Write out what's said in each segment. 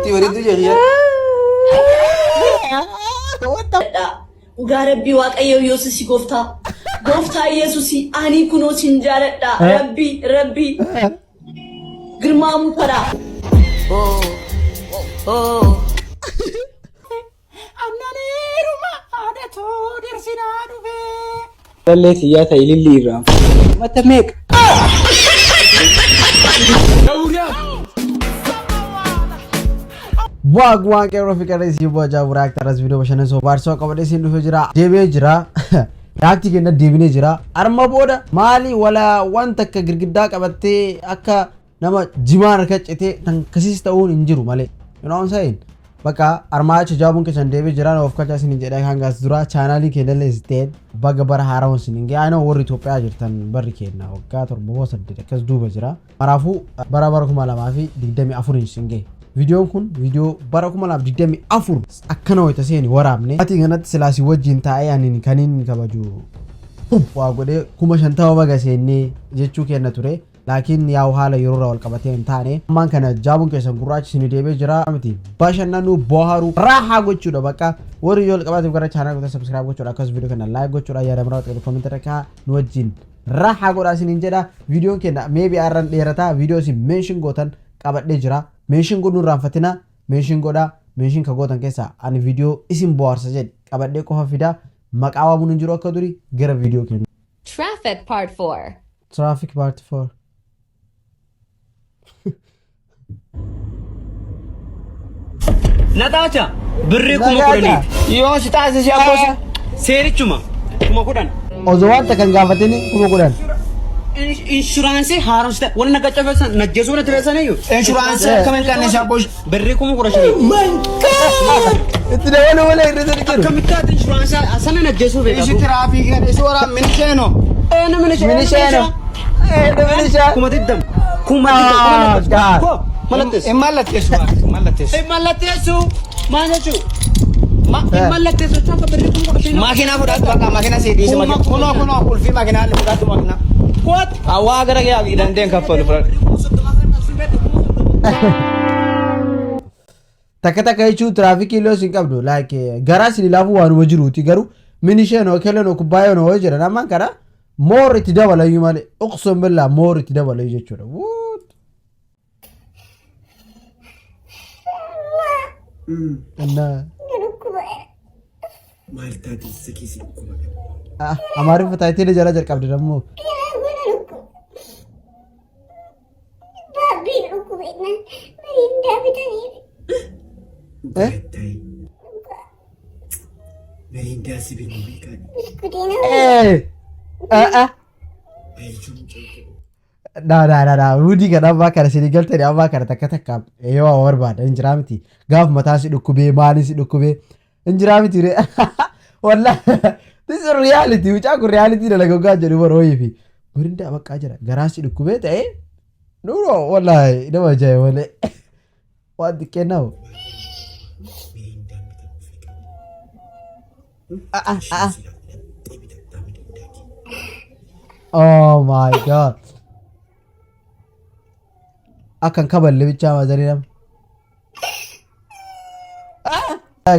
Intallattii bareedduu jedhi. What the Dhugaa Rabbii Waaqayyo Yesuusi gooftaa. Gooftaa Yesuusi ani kunoo sin jaaladha. Rabbii Rabbii girmaa mutaraa. Lallee tiyyaa ta ilillii irraa mata meeqa? Waaq waan qeerroo fi qarree isin bu'aa jaabu react arras viidiyoo bashannansiisoo baarsoo qabadhee isin dhufee jira. Deebi'ee jira. React kenna deebinee jira. Arma booda maali wala wanta akka girgiddaa qabattee akka nama jimaan harka citee tan kasiis ta'uun hin jiru malee. You know what I'm saying? Bakka armaa achi jaabuun keessan deebi'ee jira of kachaa isin jedhee hangaas dura chaanaalii keenya illee baga bara haaraawwan isin hin ga'e. Warri Itoophiyaa jirtan barri keenya waggaa 7 8 akkas duuba jira. Maraafuu bara bara 2024 isin ga'e. Viidiyoon kun viidiyoo bara 2024 akkana wayita seeni waraabne. Ati kanatti silaasii wajjin taa'ee ani kaniin kabaju waa godhee 50,000 baga seennee jechuu kenna ture. Laakiin yaa'u haala yeroo irraa wal qabatee hin taane. Ammaan kana jaabuun keessan gurraachi isin deebi'ee jira miti. Bashannanuu, bohaaruu, raahaa gochuudha bakka warri yoo wal qabateef gara chaanal kutaa subscribe gochuudha akkasumas viidiyoo kana like gochuudha yaada maraa qabu comment irra kaa'aa nu wajjin raahaa godhaa isiniin jedha. Viidiyoon keenya maybe arran dheerataa viidiyoo isin mention gootan qabadhee jira. Mention godhuu irraanfatina. Mention godhaa. Mention ka gootan keessaa ani viidiyoo isin bohaarsa jedhe qabadhee qofa fidaa. Maqaa waamuun hin jiru akka durii gara viidiyoo keenya. Traffic Part 4. Traffic Part 4. Naxaacha birrii kuma Nagaacha. kudhaniiti. Yoo si taasise akkosi seerichuma 10,000. Osoo wanta kan gaafatini 10,000. Inshuraansii haaromsite wanni na qaccabsan najjeesuu natti beeksisanii iyyuu. Inshuraansii akkamiin kan isaa bosh Birrii 15,000. Itti dabaluu malee hir'isa ni jiru. Akkamitti ati inshuraansii sana najjeesuu Isi beekatu. tiraafiikii kan isi waraan minisheeno. Namni Minisheeno. Minishaa. 20,000. Kuma Ah, digdama. God. Koo mallatteessu. Hin mallatteessu. Hin mallatteessu. Hin mallatteessu. Maal jechuu? Hin mallatteessu jechuun akka birrii 15,000. Makiinaa fudhadhu bakka makiinaa sii dhiisi makiinaa. Kunoo kunoo qulfii makiinaa illee fudhadhu makiinaa. What? Hawaa gara yaa dandeen kaffalu fudhadhu. Takka takka jechuun tiraafikii illee isin qabdu like garaa isin ilaafuu waanuma jiruuti garuu minisheen kelenoo kubbaayoo hoo jedhan ammaan kana moor itti dabalayyuu malee uqsun billaa moor itti dabalayyuu jechuudha. What? Innaa Maal taate isa keessa dhukkuba kana? Ah, Amaariffa taayitilee jala jalqabde dammoo. Dhugaa ta'i. Miriindaa si binnu beekaa. Eh! Ah ah. Jechuun mucaa Na na na na hundi kan ammaa kana isin galtanii ammaa kana takka takka yoo waa barbaada hin jiraa miti. Gaaf mataa si dhukkubee maaliin si dhukkubee hin jiraa miti ree. Wallah this is reality mucaan kun reality dalaga hoggaa jedhu bara wayii fi mirindaa baqqaa jira garaa si dhukkubee ta'ee nuuro wallahi nama ajaa'iba malee waan xiqqeennamu. Miriindaan bitamu fi qaba. Ah ah ah. Oh my God. Akkan kaballe bichaa mazarii nama.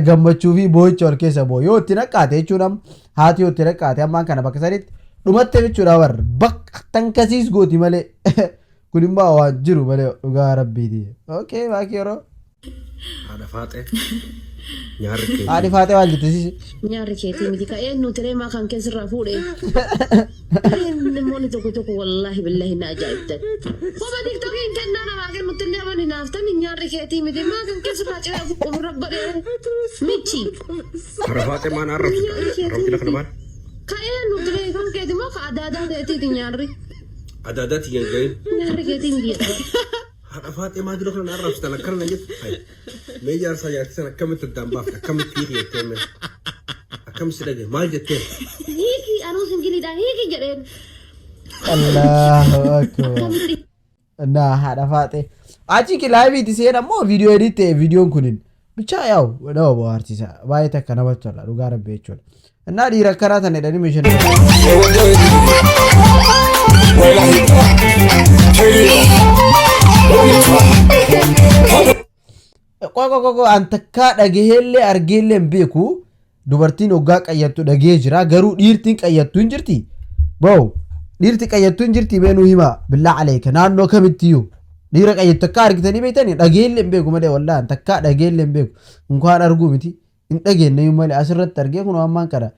Gammachuu fi boo'icha wal keessa boo'u. Yoo itti naqaate jechuun amma haati yoo itti naqaate ammaan kana bakka sanitti dhumatte jechuudha bar bakka tankasiis gooti malee. Kun immoo waan jiru malee dhugaa rabbiiti. Okay baakii yeroo. Haadha faaxee. Nyaarri keetii. Haadhi faaxee maal jette sisi? Nyaarri keetii miti ka eenyu tiree maa kan keessirraa fuudhe. Namoonni tokko tokko wallaahi billaahi na ajaa'ibtan. Koba tiktokii hin kennaa namaa kennutti illee amani naaftan nyaarri keetii miti maa kan keessirraa ciree ofirra godhee michi. Haadha faaxee maan arrabsita? Nyaarri keetii Arrabsina miti. kana maal? Ka eenyu tiree kan keeti moo ka adaadaa keetiiti nyaarri. Adaadaa tiyyan gahin. Nyaarri keetii miti jedhama. Haadha faaxee maa dura kana arrabsitan akkana na jettu? Hayi. Mee jaarsaa jaartii sana akkamitti addaan baafte? Akkamitti hiiki jettee mee? Akkam si dhagaye? Maal jettee? Hiiki anuu singiliidha hiiki jedheen. Allahu akbar. Akkamitti Na haadha faaxee. Achi kilaabiiti seen ammoo viidiyoo edit ta'e viidiyoon kunin. Bichaa yaa'u nama bohaarsiisa. Baay'ee takka namatti tola dhugaa rabbi jechuudha. Innaa dhiira akkanaa tan jedhanii meeshaan. Qoy, qoy, qoy, an takkaa dhagaheellee argeellee hin beeku. Dubartiin hoggaa qayyattu dhagee jira, garuu dhiirtiin qayyattu hin jirti. Bro, dhiirti qayyattu hin jirti, beenuu hima billaa aleeka. Naannoo kamittiyyuu dhiira qayyattu akka argitanii beektanii? Dhageellee hin beeku malee, wallaahi an takkaa dhageellee hin beeku. Unkaan arguu miti, hin dhageenye malee. Asirratti argee kun ammaan kana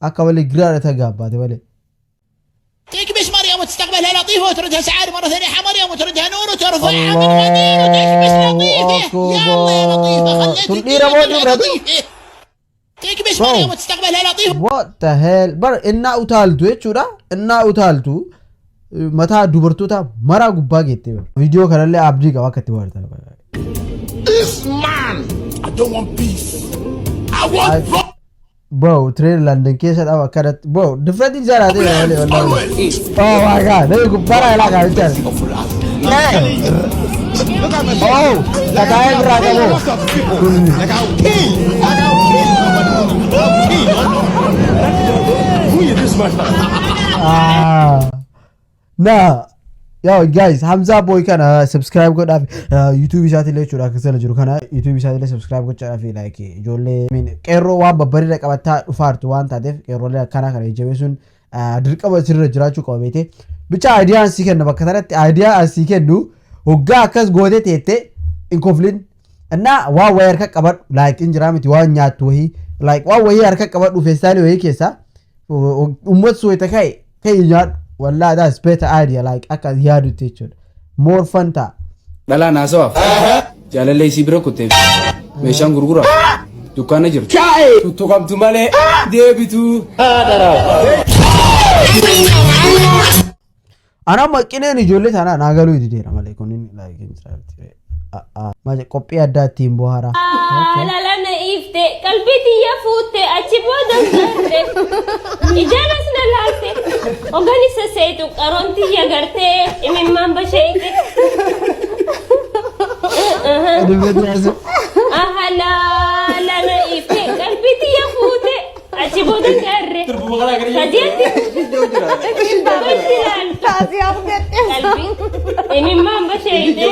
akka malee giraadha tagaabbaate malee. تكبس مريم وتستقبلها لطيفة وتردها سعادة مرة ثانية مريم وتردها نور وترفعها من غدير وتكبس لطيفة. يا الله يا لطيفة، خليت Tun الدنيا dhiira moo كلها dubra? لطيفة. تكبس Bro. مريم وتستقبلها لطيفة. What the hell? Bar innaa utaaltu jechuudha. Innaa utaaltu mataa dubartoota maraa gubbaa geette. Viidiyoo kanallee abdii qaba akka itti waartan. This man, I don't want peace. I want Bro, train London keessa dhaba akkanatti. Bro, different isaa laatee malee, wallahi. Oh my God, namni gubbaarraa ilaa kan jechaadha. Oh, tataa'ee biraa qabu. Like I'll kill. Like I'll kill. I'll kill. Who is this man? Ah. Na, yo guys, Hamza Boy kana subscribe godhaaf YouTube isaatillee jechuudha. Akka sana jiru kana YouTube isaatillee subscribe gochuudhaaf, like ijoollee, I mean, qeerroo waan babbareeda qabataa dhufaartu waan taateef, qeerroolee akkanaa kana jabeessuun dirqama sirra jiraachuu qaba beete. Bicha idea asii kenna, bakka sanatti idea asii kennu, hoggaa akkas gootee teette hin koflin እና waan wayii harka qabadhu, like in jiraa miti, waan nyaattu wayii, like waan wayii harka qabadhu, feestaalii wayii keessa ummatu suwayita ka'e ka'e nyaadhu. Wallahi, that's better idea, like akka yaadutti jechuudha, more fun ta'a. Dhalaan haasawaaf jaalallee isii bira kuttee meeshaan gurguraaf dukkaana jirtu. Tuttuqamtu malee deebitu. Ana amma qineen ijoollee tanaa naa galuu dideera malee, kunin like hin jira. Maal qophii addaa ittiin bohaaraa. Lalana ifte, qalbii tiyya fuute, achi booda garte, ijaan as na laalte, ogan isa seetu qaroon tiyya gartee imimmaan basheeyte. Lalana ifte, qalbii tiyya fuute, achi booda garre sadiitti qalbii imimmaan basheeyte.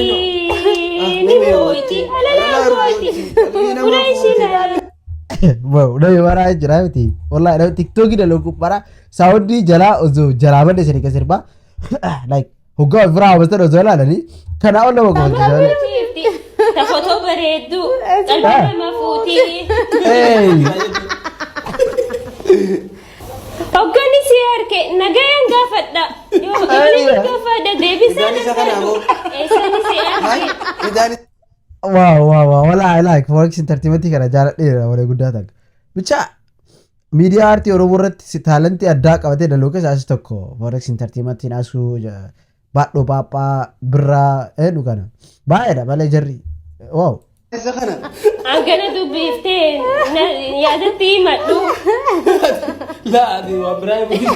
Wayii booyti alalaa booyti fuula ishii laala. Wow, namni maraa jira miti. Wallahi namni TikTokii dalagu bara soundii jalaa osoo jalaa balleessanii kan sirbaa, like hoggaa ofirraa hawwatan osoo ilaalanii kanaa ol nama goota. Tafotoo bareedduu qalbii nama fuutii. Hey! Hogganni si harke nagayaan gaafadha. Yoo inni gaafadha deebisaa nan kennu. Eessani si harke? Wow. Wallahi, I like Forex Entertainment kana jaaladheera walee guddaa takka. Bicha miidiyaa aartii Oromoo irratti talentii addaa qabatee dalaguu keessaa as tokko Forex Entertainmentiin asuu baadhoo paaphaa birraa eenyu kana baay'eedha malee jarri. Wow. Hangana dubbiftee yaadatti himadhu. Laa, waan biraa himu.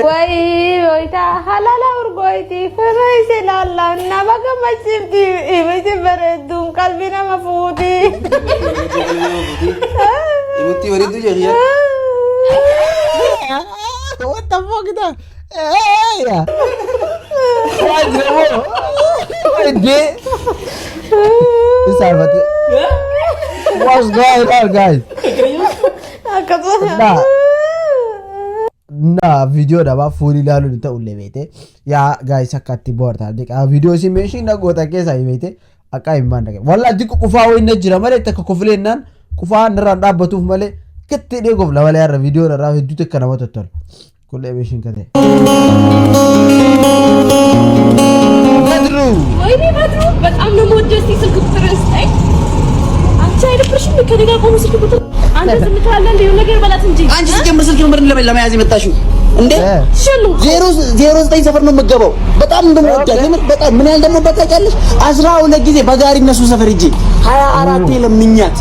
Wayii wayita halala urgooyti firra ishee laallaan nama gammachiifti, imiti bareedduun qalbii nama fuuti. Imutti bareedduu jedhi. What the fuck is that? Hey! What the What? Isaalfate. What's going on, guys? Akkasuma. Na. Na viidiyoo dhabaa fuulii ilaaluun hin ta'ullee beekte. Yaa guys, akka itti bohaartaa dhiqaa viidiyoo isin meeshiin dhagoota keessaa beekte akka hin maan dhaqe. Wallaa xiqqoo qufaa wayii na jira malee, takka kofileennaan qufaa narraan dhaabbatuuf malee kitti dhee kofla malee, har'a viidiyoo irraa hedduu takka nama tottolu. Kullee meeshiin katee. Badru! ወይኔ በድሩ፣ በጣም ነው የምወደው። እስኪ ስልክ ቁጥር ስጠኝ። አንቺ አይደብርሽም? ከእኔ ጋር ቆሞ ስልክ ቁጥር፣ አንተ ዝም ትላለህ እንደ የሆነ ነገር በላት እንጂ። አንቺ ሲጀምር ስልክ ምንድን ለመያዝ የመጣሽው እንዴ? ሽሉ 09 ሰፈር ነው የምገባው። በጣም እንደምወዳት የምር በጣም፣ ምን ያህል እንደምወዳት ታውቂያለሽ? 12 ጊዜ በጋሪ እነሱ ሰፈር ሂጄ፣ 24 ለምኛት፣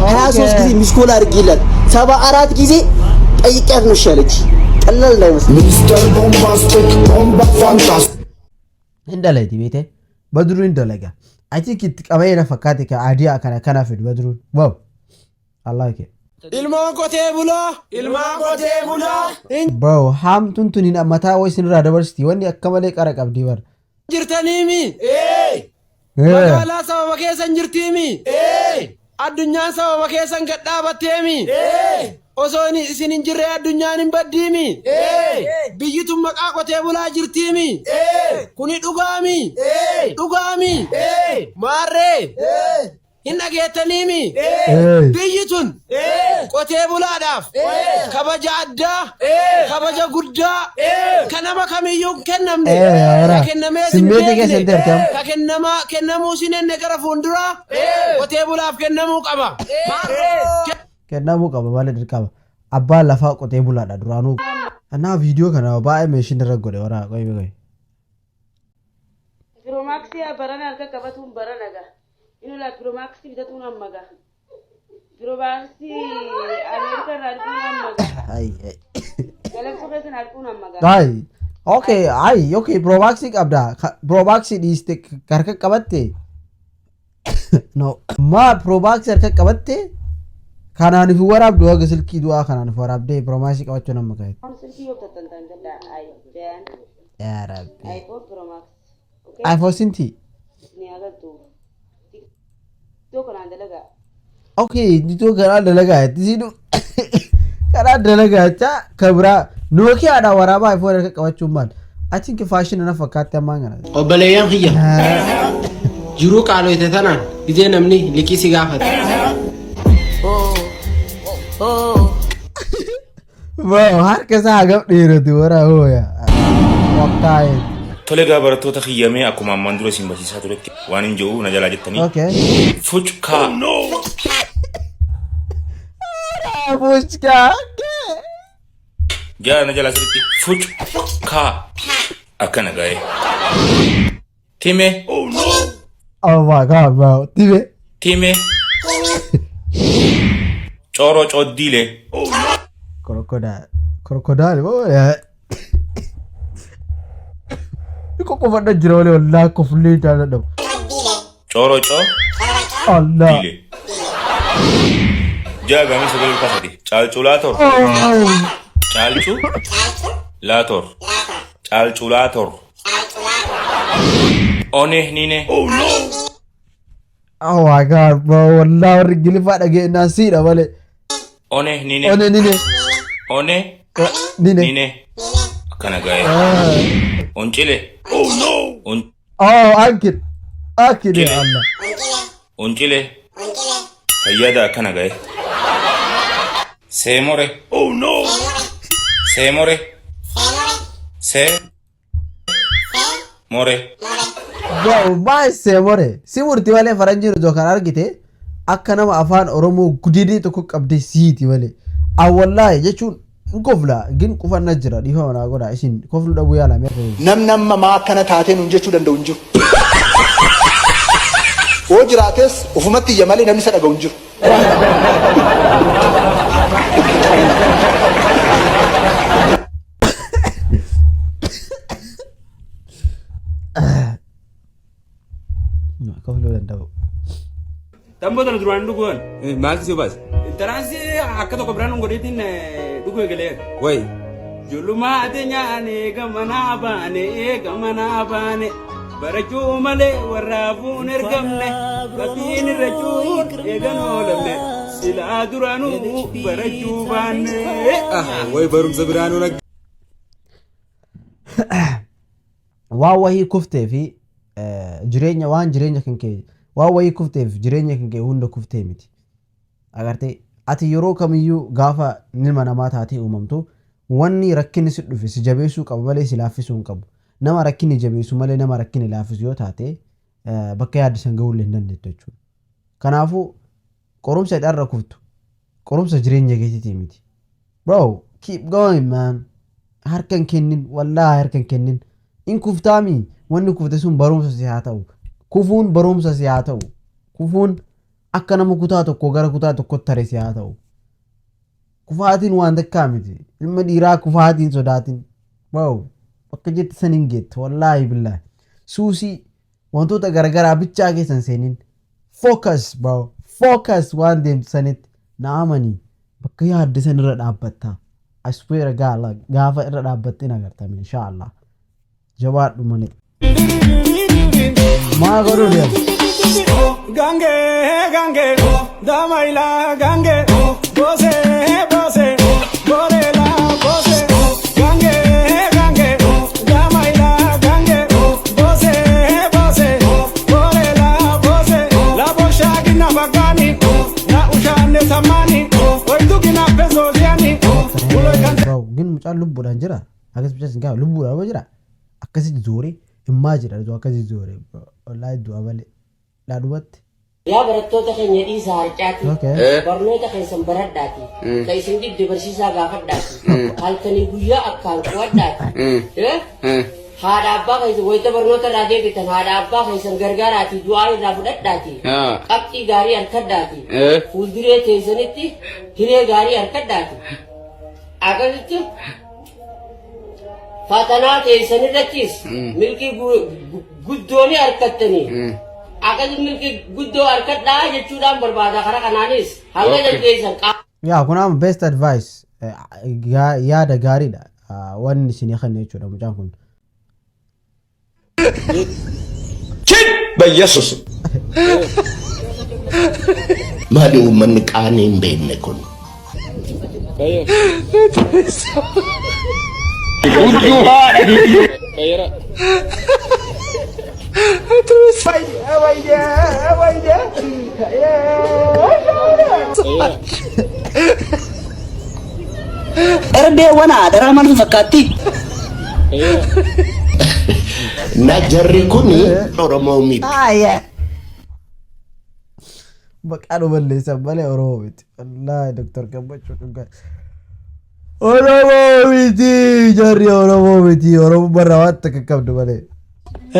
23 ጊዜ missed call አድርጌላት፣ 74 ጊዜ ጠይቂያት ነው እሺ ያለች። ቀላል እንዳይመስል። Hin dalayti beekte, Badruun hin dalaga. I think itti qabee na fakkaate ka idea kana kana fidu Badruun. Wow. I like it. Ilmaan qotee bulaa. Ilmaan qotee bulaa. Bro, haamtuun tun hin mataa wayii isinirraa dabarsiti. Wanni akka malee qara qabdii bara. Jirtaniimi. Magaalaa sababa keessan jirtiimi. Addunyaan sababa keessan gad dhaabatteemi. Osoo isin hin jirre addunyaan hin baddiimi. Biyyi tun maqaa qotee bulaa jirtiimi. Kuni dhugaami. Dhugaami. Maarree. Hin dhageettaniimi. Biyyi tun qotee bulaadhaaf kabaja addaa, kabaja guddaa kan nama kamiyyuu hin kennamne, ka kennamees hin Simmeetii keessa hin beekne, argamu. ka kennamaa kennamuu sin enne gara fuulduraa qotee bulaaf kennamuu qaba. Kennamuu qaba malee dirqama. Abbaan lafaa qotee bulaadha duraanuu. Anaa viidiyoo kana baay'ee meeshin irra godhe waraa qoy qoy. Pro Max barana harka qabatuun barana ga. Inni laa Pro Max bitatuun amma ga. Pro Max Ameerika irraa arguun amma ga. Ay, ay. Galaxy keessan arguun amma ga. Ay. Okay, ay, okay, Pro Max qabda. Pro Max dhiiste harka qabatte. No, ma Pro Max harka qabatte kanaan if waraabdu haga silkii du'aa kanaan if waraabdee Pro Max qabachuu nama ka'e. Silkii yoo bitatan ta'an jedha iPhone. Yaa Rabbi. iPhone Pro Max. Okay. iPhone sinti. Ni agartu. Iddoo kanaan dalagaa. Okay, iddoo kanaan dalagaa itti kanaan dalagaa jecha kan biraa Nokiaadhaan waraabaa iPhone harka qabachuun maal? I think fashion na fakkaatti ammaan kana. Obboleeyyan kiyya, jiruu qaaloyte tanaan gizee namni liqii si gaafate. Wow, harka isaa hagam dheeratu wara hooya. Waqtaa'e. Tole egaa, barattoota kiyyamee, akkuma ammaan dura isin barsiisaa turetti waan hin jiru na jalaa jettanii. Fuchkaa. Fuchkaa. Jaa na jalaa sirriitti. Fuchkaa. Akkana ga'e. Time. Oh my God, bro. Time. Time. Coroo coddiilee. Crocodile. Crocodile. Oh, yeah. Ni qoqqofadha jira malee wallaahi koflee jaalladhamu. Coroo coo. Allah. Diilee. Jaa gaamii sagalee kaasati. Caalculaator. Caalcu. Laator. Caalculaator. One nine. Oh my God, bro. Wallaahi warri Ingiliffaa dhageenyaan siidha malee. One nine. One nine. One Nine. nine. Akkana ga'e. Oncile. Oh, ankit. Ankit ya Allah. Oncile. Fayyada akkana ga'e. Seemore. Seemore. See. More. Bro, maal seemore? Si murti malee faranjiin osoo kan argite akka nama afaan Oromoo gudidii tokko qabdee siiti malee. Awwallaahi jechuun hin kofla gin qufannaa jira, dhiifama naa godha, isin kofluu dhabuu yaala mee. Namni amma maa akkana taatee nuun jechuu danda'u hin jiru. Yoo jiraates ufumatti iyya malee namni isa dhaga'u hin jiru. Kofluu danda'u. Tamboo tana duraan dhuguun. Maaltu si baase? Taraansii akka tokko biraan hin godheetiin dhuguu eegalee. Wayi. Ijoollummaa nyaane gamanaa baane gamanaa baane barachuu malee warraafuun ergamne bakkiin irra cuun eegan oolamne silaa duraanuu barachuu baanne. Wayi, barumsa biraanuu. Waan wahii kuftee fi jireenya waan jireenya kan kee waan wahii kufteef jireenya kan kee hunda kuftee miti. Agartee, ati yeroo kamiyyuu gaafa ilma namaa taatee uumamtu wanni rakkinni si dhufe si jabeessuu qaba malee si laaffisuu hin qabu. Nama rakkinni jabeessu malee nama rakkinni laaffisu yoo taate bakka yaaddisan gahuu illee hin dandeettu jechuudha. Kanaafuu qorumsa hidharra kuftu qorumsa jireenya keetiitii miti. Bro, keep going, man. Harka hin kennin, wallaahi harka hin kennin. In kuftaami, wanni kufte sun barumsa si haa ta'u. Kufuun barumsa si haa ta'u. Kufuun akka nama kutaa tokko gara kutaa tokkotti tare si haa ta'u. Kufaatiin waan takkaa miti. Ilma dhiiraa kufaatiin sodaatin. Bro, bakka jette san hin geettu, wallaahi billaahi. Suusii wantoota garagaraa bichaa keessan seenin. Focus, bro. Focus waan deemtu sanitti na amanii bakka yaadde san irra dhaabbatta. I swear to God, like, gaafa irra dhaabbatte hin agartame, inshallah. Jabaadhu malee. Maal godhuu deema? Gange gange damaila gange bose bose borela bose gange gange damaila gange bose bose borela bose la bosha gina bagani na ushane samani oidugina pezoziani. Bro, ግን mucaan lubbuudhaan jira. Akkas bicha sin gaafa lubbuudhaan yoo jira akkasitti zooree himmaa jira akkasitti zooree wallaahi du'a malee dhaadhumatti. Yaa barattoota keenya dhiisaa harcaati. Okay. Barnoota keessan baradhaati. Ka isin dibde barsiisaa gaafadhaati. Halkanii guyyaa akkaan qo'adhaati. Haadha abbaa keessan wayita barnoota irraa deebitan haadha abbaa keessan gargaaraati du'aa irraa fudhadhaati. Qabxii gaarii harkadhaati. Fuulduree teessanitti hiree gaarii harkadhaati. Akkasitti fatanaa teessan irrattis milkii guddoo ni harkattanii. Akkasitti milkii guddoo harkadhaa jechuudhaan barbaada karaa kanaanis hanga dandeessan. Yaa kun amma best advice, yaada gaariidha wanni isin kenna jechuudha mucaan kun. በኢየሱስ Maali uummanni qaanii hin beekne kun? Erbee wana daraa maal fakkaatti? Na jarri kun Oromoo miti. Maqaa nu balleessan malee Oromoo miti. Wallaahi Doktor Gammachuu dhugaa. Oromoo miti, jarri Oromoo miti, Oromoo barraa waan takka qabdu malee.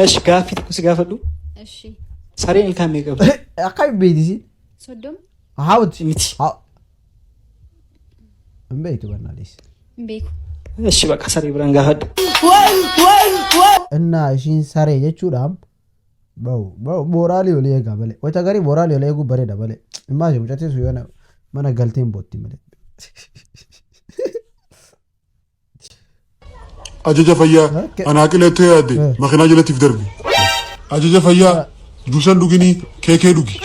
እሺ gaaffii tokko si gaafadhu. እሺ። Sareen ilkaan meeqa qabdi? Akkam beektisi? 30. Haawuti. Miti. Hin beektu bannaalis. Hin beeku. እሺ በቃ saree biraan gaafadhu. Innaa ishiin saree jechuudhaan mooraalii olii eegaa malee. Wayita garii mooraalii olii eeguu bareeda malee. Immaa ishee mucattii sun yoo mana galteen bootti malee. Ajaja fayyaa, anaa qileettee yaadde makiinaa jalatti darbi. Ajaja fayyaa, juusan dhuginii keekee dhugi.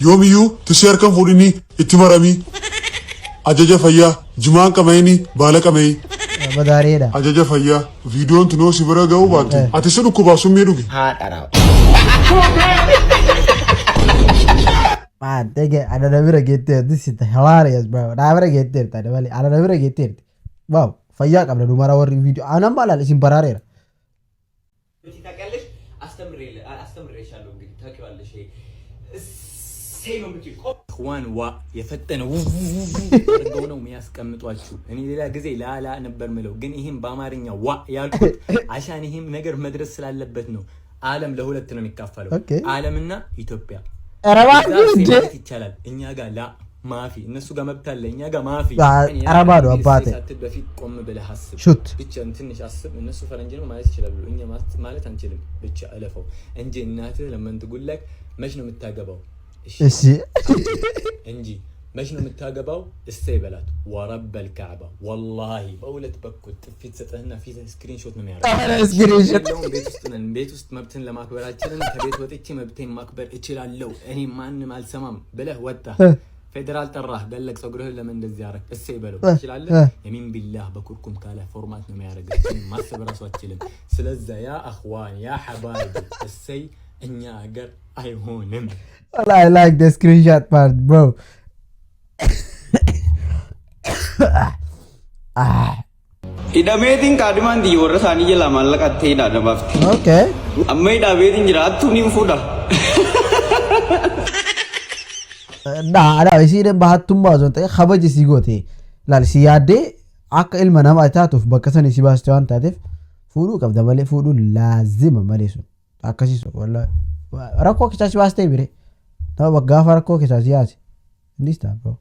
Yoomiyyuu tisii harkan fuudhinii itti maramii. Ajaja fayyaa, jimaan qamayinii baala qamayii. Badaareedha. Ajaja fayyaa, viidiyoon tunoo si bira ga'uu baatte ati si dhukkubaa summii dhugi. Man, tege ana na bira geetteerti. This is hilarious, bro. Na bira geetteerti ani malee. Ana na bira geetteerti. Wow, fayyaa qabna dumara warri viidiyoo. Anan maalaal isin baraareera. ታውቂያለሽ፣ አስተምሬሻለሁ። እንግዲህ ታውቂዋለሽ። ይሄ እሰይ ነው የምትይው። እኽዋን ዋ የፈጠነ አድርገው ነው የሚያስቀምጧችሁ። እኔ ሌላ ጊዜ ላላ ነበር ምለው፣ ግን ይህም በአማርኛ ዋ ያልኩት عشان ይህም ነገር መድረስ ስላለበት ነው። ዓለም ለሁለት ነው የሚካፈለው፣ ዓለምና ኢትዮጵያ። ኧረ እባክህ እዛ እንዴ! ማለት ይቻላል። እኛ ጋር لا مافي፣ እነሱ ጋር መብት አለ፣ እኛ ጋር مافي። ኧረ ባዶ አባቴ። ሳትል በፊት ቆም ብለህ አስብ። ሹት። ብቻ ትንሽ አስብ። እነሱ ፈረንጅ ነው ማለት ይችላሉ፣ እኛ ማለት አንችልም። ብቻ እለፈው እንጂ እናትህ ለመን ትጉለክ መች ነው የምታገባው? እሺ። እንጂ መች ነው የምታገባው? እሰይ በላት። ورب الكعبة والله በሁለት በኩል ጥፊ ትሰጥህና ፊት screenshot ነው ኧረ screenshot። የሚያደርገው። ቤት ውስጥ ነን። ቤት ውስጥ መብትን ለማክበራችንን ከቤት ወጥቼ መብቴን ማክበር እችላለሁ፣ እኔ ማንም አልሰማም ብለህ ወጣ። ፌዴራል ጠራህ፣ ገለቅ ፀጉርህን ለምን እንደዚህ ያደረግ? እሰይ በለው ትችላለህ። يمين بالله በኩርኩም ካለ format ነው የሚያደርግህ። ማሰብ ራሱ አትችልም። ስለዛ يا أخوان يا حبايب እሰይ እኛ ሀገር አይሆንም። I like the screenshot part, bro. Ah. Hidhameetiin kaadhimaan xiyya warra isaanii jalaa maallaqa itti hidhaa nabaafti. Amma hidhameetiin jira hattuu ni fuudha. Dha isiin bahattummaa osoo hin ta'in kabaji si goote. Laal si yaaddee akka ilma namaa taatuuf bakka sanii si baaste waan taateef fuudhuu qabda malee, fuudhuun laazima malee sun akkasii sun wallahi rakkoo keessaa si baastee bire nama gaafa rakkoo keessaa si yaase innis ta'a, bro.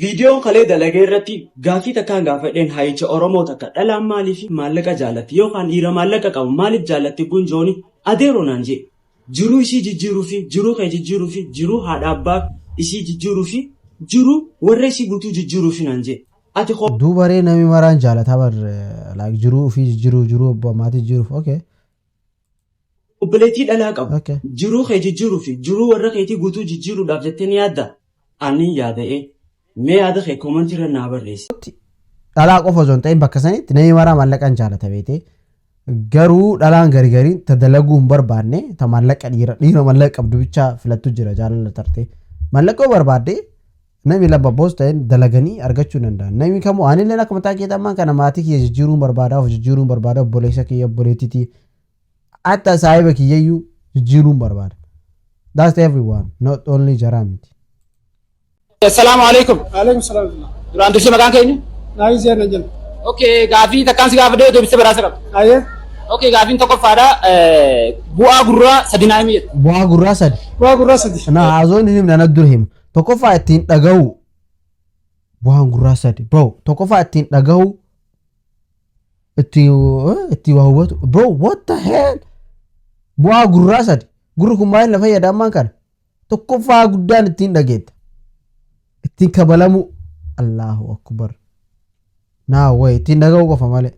Viidiyoon kalee dalagee irratti gaaffii takkaan gaafadheen hayicha Oromoo takka dhalaan maaliif maallaqa jaallatti yookaan dhiira maallaqa qabu maaliif jaallatti gunjooni adeeroo naan jee. Jiruu isii jijjiiruu fi jiruu kee jijjiiruu fi jiruu haadha abbaa isii jijjiiruu fi jiruu warra isii guutuu jijjiiruu fi naan jee. Ati Duuba ree namni maraan jaalataa bar like jiruu ofii jijjiiruu jiruu abbaa maatii jijjiiruuf okay. Obboleettii dhalaa qabu. Jiruu kee jijjiiruu fi jiruu warra keetii guutuu jijjiiruudhaaf jettee ni yaadda? Ani yaada'ee. Mee yaada kee comment irra naa barreessi. Dhalaa qofa osoo hin ta'in bakka sanitti namni maraa maallaqaan jaalata beetee. Garuu dhalaan gari gariin ta dalaguu hin barbaanne ta maallaqa dhiira dhiira maallaqa qabdu bichaa filattu jira jaalala tartee. Maallaqa yoo barbaadde namni lama boos ta'een dalaganii argachuu hin danda'an. Namni kamuu anillee akka mataa keetii ammaan kana maatii kiyya jijjiiruu hin barbaada of jijjiiruu hin barbaada obboleessa kiyya obboleettiitii hatta saahiba kiyyayyuu jijjiiruu hin barbaada. That's everyone not only jaraa miti. Assalaamu alaikum. Alaikum salaam. Duraan dursee maqaan keenya? Naayii Ziyaad nan jedhama. Okay, gaafii takkaan si gaafadhee deebisee badhaasa qabda. Ayyee. Okay, gaafiin tokkoffaadha. Bu'aa gurraa sadi naa himi jedha. Bu'aa gurraa sadi. Bu'aa gurraa sadi. Na azoon hin himne anatu dura hima. Tokkoffaa ittiin dhaga'u. Bu'aan gurraa sadi. Bro, tokkoffaa ittiin dhaga'u. Ittiin waa hubatu. Bro, what the hell? Bu'aa gurraa sadi. Gurri kun maal na fayyada ammaan kana? Tokkoffaa guddaan ittiin dhageetta. Ittiin kabalamu. Allahu akbar. Naa way ittiin dhaga'u qofa malee.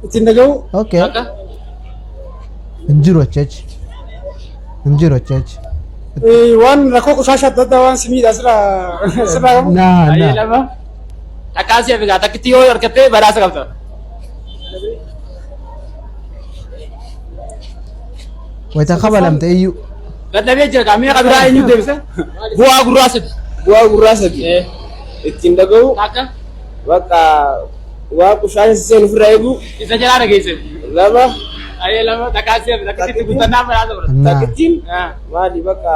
Ittiin dhaga'u. Okay. Hin jiru achi achi. Hin jiru achi achi. Waan rakkoo qushaasha adda addaa waan si miidha sirraa qabu. Naa Ayyee naa. lama. Takkaan si hafe gaa takkitti yoo argatte badhaasa qabda. Wayita kabalamte iyyuu. Dadhabee jira gaa mi'a qabiraa eenyu deebise? Bu'aa gurraa sadi. Bu'aa gurraa sadi. Ittiin dhaga'u. Takka. Bakka waa qushaasha seen ofirraa eegu. Isa jalaa dhageesse. Lama. Ayyee lama takkaan si hafe takkitti guuttannaa badhaasa fudhata. Naa. Takkittiin maali bakka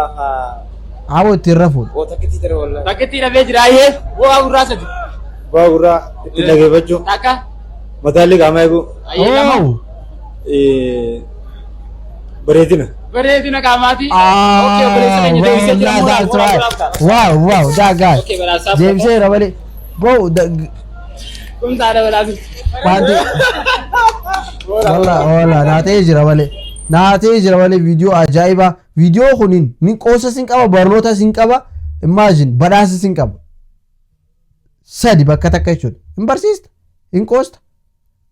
Aboo ittiin rafuudha. oo takkitti tare wallahi. Takkitti dhabee jira ayyee bu'aa gurraa sadi. Bu'aa gurraa ittiin dhageeffachuu. Takka. Madaalli qaamaa eeguu. Ayyee lama. Bareedina. Bareedina qaamaati. Okay, obboleessa keenya deebisee jira. Yeah, that's right. Wow, that guy. Okay, badhaasaaf. Deebiseera malee. Bro, Kumtaadha badhaasa. Wanti walla walla naa ta'ee jira malee. Naa ta'ee jira malee viidiyoo ajaa'ibaa. Viidiyoo kuniin ni qoosa sin qaba, barnoota sin qaba, imagine badhaasa sin qaba. Sadi bakka takka jechuudha. Hin barsiista, hin qoosta,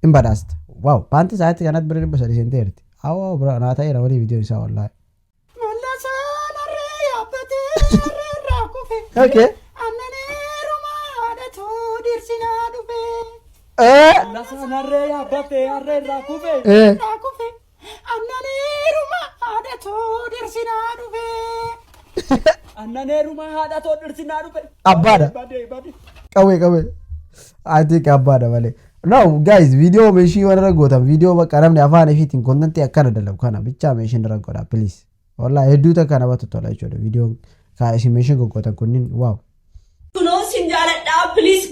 hin badhaasta. Wow, paantii sa'aatii kanatti bira 300 seenteerti. Awwa bira naa ta'eera malee viidiyoon isaa wallaahi. Mallasaan harree yaabbatee harree irraa kufe. Okay. Annaniiruma haadhatu dhirsinaa dhufe. Mallasaan harree yaabbatee harree irraa kufe. Irraa kufe. Annaniiruma haadhatu dhirsinaa dhufe. Annaniiruma haadhatu dhirsinaa dhufe. Abbaadha. Badee badee. Qawwee qawwee. I think abbaadha malee. No guys, viidiyoo meeshii waan irra gootan viidiyoo bakka namni afaan ifiitiin content akkana dalagu kana bichaa meeshiin irra godha please. Wallahi hedduu takka namatti tola jechuudha viidiyoon kaa isin meeshiin goggootan kunniin wow. Kunoo sin jaaladha please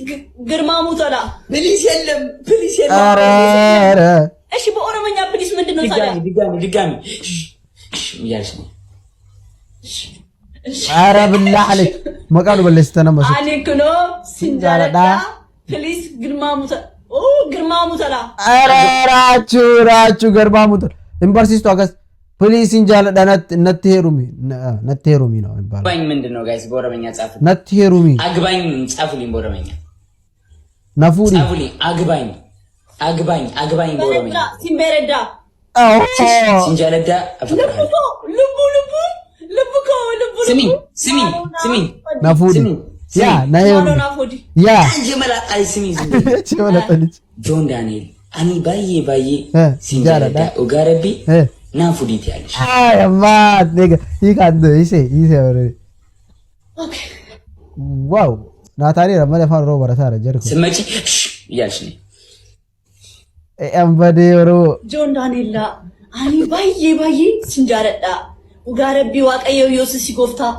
ግርማ ሙቶላ Please የለም please የለም። ኧረ ኧረ እሺ በኦሮሞኛ please ምንድን ነው ታዲያ? ድጋሚ ድጋሚ ድጋሚ እያልሽ ነው። ኧረ ብላህ አለች maqaa nu balleessitan amma sitti. Ani kunoo sin jaaladha please ግርማ ሙቶላ ኦ ግርማ ሙቶላ ኧረ raachuu raachuu ግርማ ሙቶላ hin barsiistu akkas please sin jaaladha natti heerumi natti heerumi ነው የሚባለው። አግባኝ ምንድን ነው guys? በኦሮመኛ ጻፉ። Natti heerumi. አግባኝ ጻፉልኝ፣ በኦሮመኛ Na fuudhi. ጻፉልኝ። አግባኝ አግባኝ አግባኝ በኦሮመኛ Sin bareeda Sin jaaladha አፈቅርሃለሁ። ልቡ ልቡ ልቡ እኮ ልቡ ስሚኝ ስሚኝ ስሚኝ Na fuudhi. Yeah na heerumi. Yeah አንቺ መላጣ ስሚኝ ዝም እቺ መላጣ ልጅ ጆን ዳንኤል ani baay'ee baay'ee sin jaaladha. Jaaladha dhugaa rabbi na fuudhi ትያለሽ። Ay, አባት nigga he can do he say he say already. Wow ናታኒ malee afaan oromoo barataa jira jedhu. ስትመጪ እሽ እያልሽ ነይ። Ambadee oromoo. ጆን ዳንኤላ ani baay'ee baay'ee sin jaaladha dhugaa rabbii waaqayyo yesuus gooftaa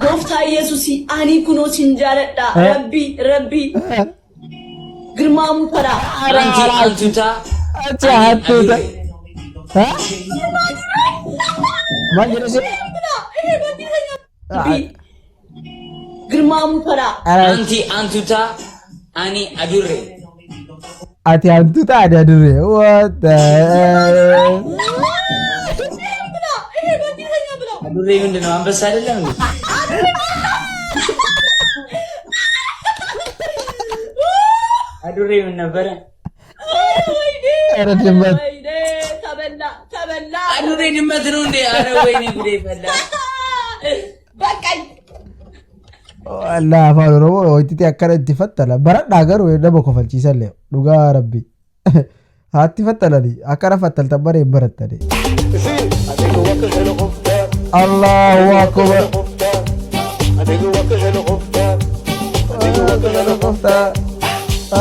gooftaa yesuus ani kunoo sin jaaladha rabbii rabbii ግርማ ሙቶላ አንቲ አንቱታ አንቺ አንቱታ ማን jedhe ግርማ ሙቶላ አንቲ አንቱታ ani adurree Ati hantuuta ani adurree. What the hell? Adurree ምንድን ነው? አንበሳ አይደለም እንዴ? አዱሬ ምን ነበረ? ኧረ ድመት። ወይኔ ተበላ ተበላ። አዱሬ ድመት ነው እንዴ? አረ ወይኔ ጉዴ ፈላ። በቃኝ። Wallaahi afaan Oromoo hojiitti akkana itti fattala. Baradhaa garuu nama kofalchiisallee dhugaa rabbi. Haatti fattalani akkana fattaltan bara hin barattani. Allahu akbar.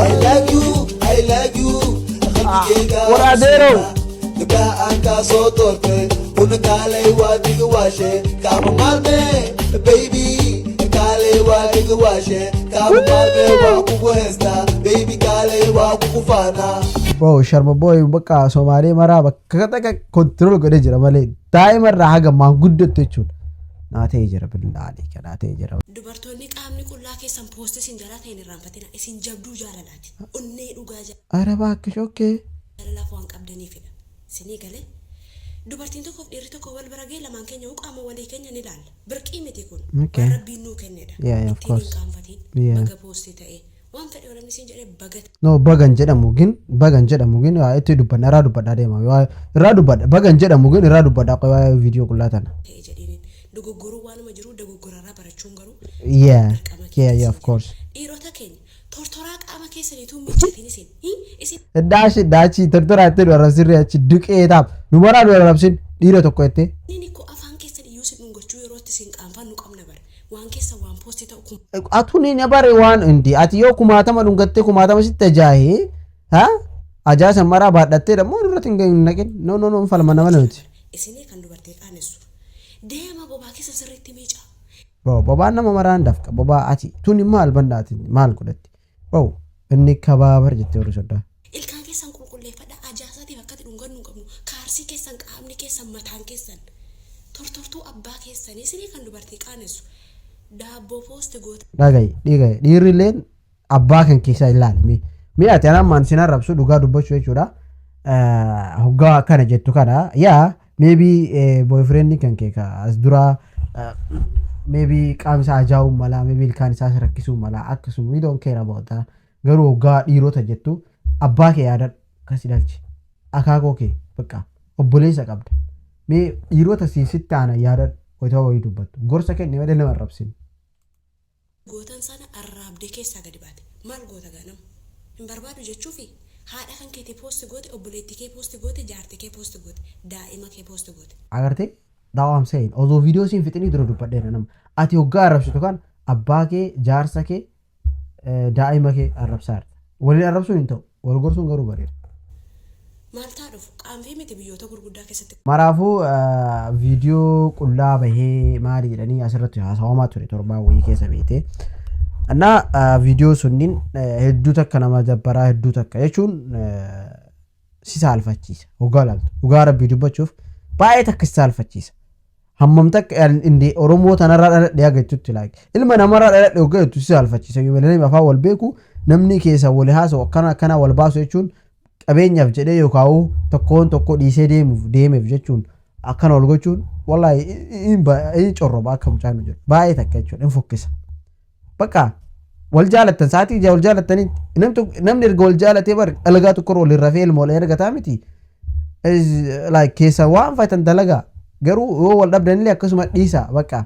I like you, I like you. War adeerow. Gabdhaha aan kaa soo doortay, una kaalay waa diga waashe, kaama maalme, baby. Kaalay waa diga waashe, kaama maalme waa kugu heystaa, baby kaalay waa kugu faanaa. Bro, Sharma Boy bakka Somaalee maraa bakka takka control godhee jira malee daa'ima irraa haga maanguddotti jechuudha. Naa ta'ee jira billaahi naa ta'ee jira. Dubartoonni qaamni qullaa keessan post isin jalaa ta'e hin irraanfatina. Isin jabduu jaalalaati. Onnee dhugaa Ara baakkish okay. jaalalaaf waan qabdaniifidha. Isinii galee dubartiin tokkoof dhiirri tokko wal bira ga'e lamaan keenya qaama walii keenya ni ilaalla. Birqii miti kun. Waan Rabbiin nuu kennedha. Yeah, of Ittiin hin course. qaanfatiin. Baga post ta'e. Waan fedhe yoo namni siin jedhee baga No, bagan jedhamu gin bagan jedhamu gin waa itti dubbanna irraa dubbadhaa deema. Waa irraa dubbadha bagan jedhamu gin irraa dubbadhaa waa'ee viidiyoo qullaa tana. ta'e jedhiniin. Dogoggoruu waanuma jiru dogoggorarraa barachuun garuu Yeah, of course. Dhiirota keenya tortoraa qaama keessaniituu miiccatiin isin. Isin Daashi daachi tortoraa itti nu arrabsirree achi duqee taaf nu maraa nu arrabsin dhiira tokko jettee. Inni ko afaan keessan iyyuu isin dhungachuu yeroo itti isin qaanfannu qabna bara. Waan keessa waan post ta'u kun Atu ni bare waan indi ati yoo kumaatama dhungattee kumaatama sitti ajaa'ee ha ajaa san maraa baadhattee dammoo nurratti hin naqin, no, no, no, falma nama nuti. Isinii kan dubartii qaanessu. Deema bobaa keessa sirriitti miicaa. Bro, bobaan nama maraan dafqa bobaa ati tuni maal bandaati maal godhatti bro inni kabaabar jettee warri soddaa. Ilkaan keessan qulqulleeffadha. Ajaasaatiif akkati dhungannu hin qabnu. Kaarsii keessan qaamni keessan mataan keessan. Tortortuu abbaa keessanii isinii kan dubartii qaanessu. Daabboo post goota. Dhagayi dhigayi dhiirri illeen abbaa kan keessaa ilaali mee mee ati anammaan sin arrabsu dhugaa dubbachuu jechuudha. Hoggaa akkana jettu kana yaa maybe boyfriend kan kee ka as duraa maybe qaamni isaa ajaa'uu mala, maybe ilkaan isaa rakkisuu mala, akkasuma we don't care about that. Garuu hoggaa dhiirota jettu abbaa kee yaadadhu kas ilaalchi akaakoo kee bakka obboleessa qabda mee dhiirota sitti aana yaadadhu wayita wayii dubbattu gorsa kenni malee nama arrabsin. Gootan sana arraabdee keessaa gadi baate. Maal goota ganama? Hin barbaadu jechuufi haadha kan keetii post goote, obboleettii kee post goote, jaartii kee post goote, daa'ima kee post goote. Agartee, that's what I'm saying. Osoo viidiyoo siin fixinii dura dubbadheera nama. Ati hoggaa arrabsitu kan abbaa kee, jaarsa kee, daa'ima kee arrabsaa jirta. Waliin arrabsuun hin ta'u. Wal gorsuun garuu bareeda. Maal taa dhufu qaanfii miti biyyoota gurguddaa keessatti. Maraafuu viidiyoo qullaa bahee maali jedhanii asirratti haasawamaa ture torbaan wayii keessa beekte. Innaa viidiyoo sunniin hedduu takka nama dabbaraa hedduu takka jechuun si saalfachiisa. Dhugaa ilaaltu. Dhugaa rabbii dubbachuuf baay'ee takka si saalfachiisa. Hammam takka inni Oromoo tanarraa dhaladhe agartutti like ilma namarraa dhaladhe hoggaa jettu si saalfachiisa. Yoo malee afaan wal beeku namni keessa wal haasa'u akkana akkana wal baasu jechuun qabeenyaaf jedhee yookaan tokkoon tokko dhiisee deemuuf deemeef jechuun akkana wal gochuun wallaahi hin corroba akka mucaan jedhu baay'ee takka jechuudha hin fokkisa. Bakka wal jaalattan sa'aatii wal jaalattanii namni erga wal jaalatee bar dalagaa tokko waliin rafee ilma wal ergataa miti. Like keessa waan faytan dalagaa garuu yoo wal dhabdanillee akkasuma dhiisa bakka.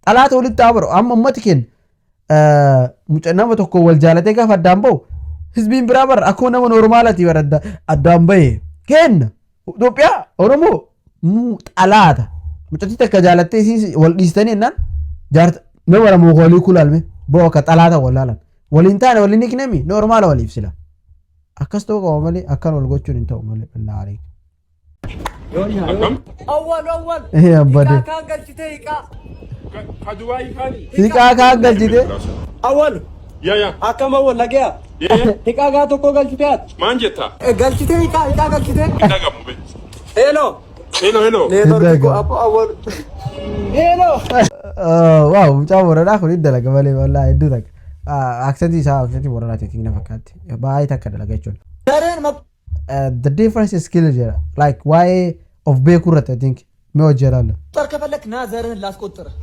Xalaata walitti haa baru amma ummati keenya nama tokko wal jaalatee gaafa addaan bahu hizbiin biraa bar akkuma nama normaalati bar addaan bahe kenna Itoophiyaa Oromoo xalaata mucattii takka jaalattee isiin wal dhiistanii jennaan jaarta nama lama walii kulaalme boo akka xalaata wal laalan waliin taane waliin hiiknami normaala waliif sila akkas ta'uu qaba malee akkan wal gochuun hin ta'u malee billaa aleek. Awwal awwal. Eh, abbade. Hiikaa kaan galchitee hiikaa. Ka Dubaayii kaani. Hiikaa kaan galchite. Awwal. Yaa. Akkam awwal nagaya. Hiikaa gaa tokko galchitee ati. Maan jetta? Galchitee hiikaa hiikaa galchitee. Hin dhagamu be. Hello. Hello, hello. Network ko apo awwal. Hello. Wow, mucaa Booranaa kun hin dalaga malee wallaahi hedduu takka. Accentii isaa accentii Booranaati na fakkaatti. Baay'ee takka dalaga jechuudha. Sareen The difference is skill jedha. Like waa'ee of beekuu irratti I think mee hojii ilaalla. መቁጠር ከፈለክ ና ዘርህን ላስቆጥርህ።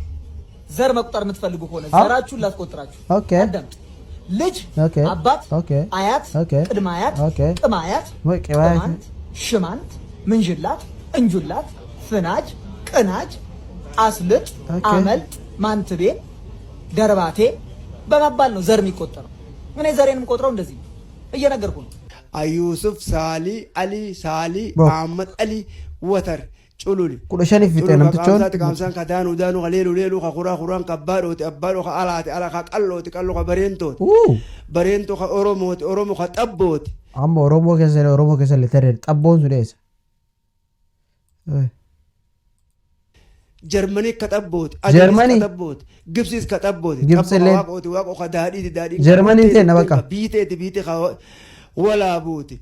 ዘር መቁጠር የምትፈልጉ ከሆነ አ? ዘራችሁን ላስቆጥራችሁ። Okay. አዳምጥ። ልጅ፣ አባት፣ አያት፣ ቅድመ አያት፣ ቅም አያት፣ ወይ ቅም አያት። ቅማንት፣ ሽማንት፣ ምንዥላት፣ እንጁላት፣ ፍናጅ፣ ቅናጅ፣ አስልጥ፣ አመልጥ፣ ማንትቤ፣ ደርባቴ በመባል ነው ዘር የሚቆጠረው። እኔ ዘሬን የምቆጥረው እንደዚህ ነው፣ እየነገርኩ ነው። Ayuusuf Saalii Ali Saalii Ahmad Ali Watar Cululi. 15 fixe namtichoon. Qaamsaan ka daanuu daanuu ka leeluu leeluu ka kuraa kuraan ka abbaadhooti abbaadhoo ka alaati alaa ka qallooti qalloo ka bareentooti. Bareentoo ka oromooti oromoo ka xabbooti. Amma Oromoo keessa Oromoo keessa illee tarree xabboon sun eessa? Jarmanii ka xabbooti. Jarmanii? Ka xabbooti. Gibsiis ka xabbooti. Gibsi illee. Waaqooti waaqoo ka daadhiiti daadhii. Jarmaniin teenna bakka. Biiteeti biite ka walaabuuti.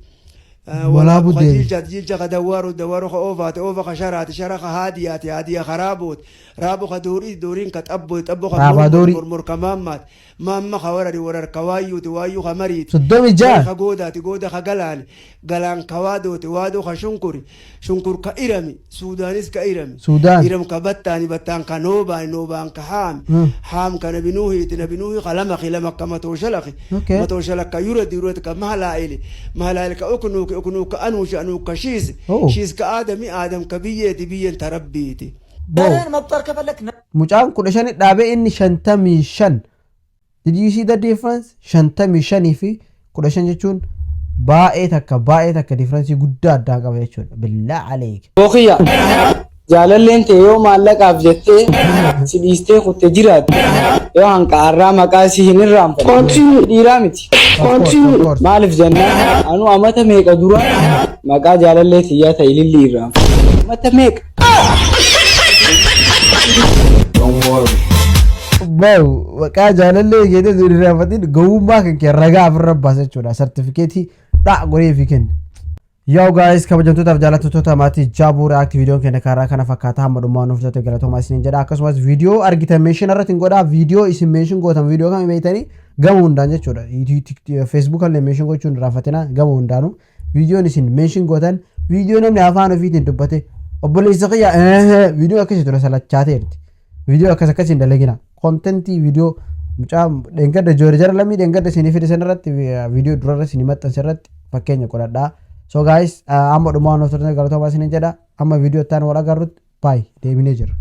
Walaabuu deemi. Jilcha jilcha ka dawaaru dawaaru ka oofaati oofa ka sharaati shara ka haadiyaati haadiya ka raabooti raabo ka doorii dooriin ka xabbooti xabboo ka Raabaa doorii. Mormor ka maammaati maamma ka warari warar ka waayyuuti waayyuu ka mariiti. 36. Ka goodaati gooda ka galaani galaan ka waadooti waadoo ka shunkuri shunkur ka irami suudaanis ka irami. Suudaan. Iram ka battaani battaan ka noobaani noobaan ka haami haam ka nabi nuuhiiti nabi nuuhi ka lamaki lamak ka matooshalaki matooshalak ka yuradi yuradi ka mahalaa'ili mahalaa'il ka uknuuki uknuuk ka anuushi anuuk ka shiisi shiis ka aadami aadam ka biyyeeti biyyeen ta rabbiiti. ዘርህን መቁጠር ከፈለክ Mucaan 15 dhaabee inni 55. Did you see the difference? 55 fi 15 jechuun baay'ee takka baay'ee takka difference guddaa addaa qaba jechuudha. Billaa aleek. Bookiyya jaalalleen ta'e yoo maallaqaaf jettee si dhiistee kutte jiraatu yoo hanqaarraa maqaa si hin irraanfanne dhiiraa miti. Maaliif jennaan anu amata meeqa dura maqaa jaalallee tiyyaa ta'e ilillii irraanfanne. Amata meeqa? Bro, maqaa jaalallee keetii osoo hin irraanfatin gowwummaa kan kee ragaa ofirra baasa jechuudha. Sartifikeetii dhaa godhee fi kenna. Yo guys, kabajamtootaaf jaallattoota maatii Jaabuu React, viidiyoon keenya karaa kana fakkaata. Hamma dhumaa nuuf taate galatoomaa isiniin jedha. Akkasumas viidiyoo argitan mention irratti hin godhaa. Viidiyoo isin mention gootan viidiyoo kam beektanii gama hundaan jechuudha. Facebook illee mention gochuun irraanfatina. Gama hundaanuu viidiyoon isin mention gootan viidiyoo namni afaan ofiitiin dubbate obboleessa kiyya viidiyoo akkasii ture salachaateerti. Viidiyoo akkas akkasii hin dalagina. Contentii viidiyoo mucaa dheengadda joore jara lammii dheengadda isinii fide sanarratti viidiyoo durarra isinii maxxanse irratti fakkeenya godhadhaa. So guys, amma dhumaa nuuf turte galatoomaa isiniin jedha. Amma viidiyoo itti aanu wal agarrutti, bye, deebinee jira.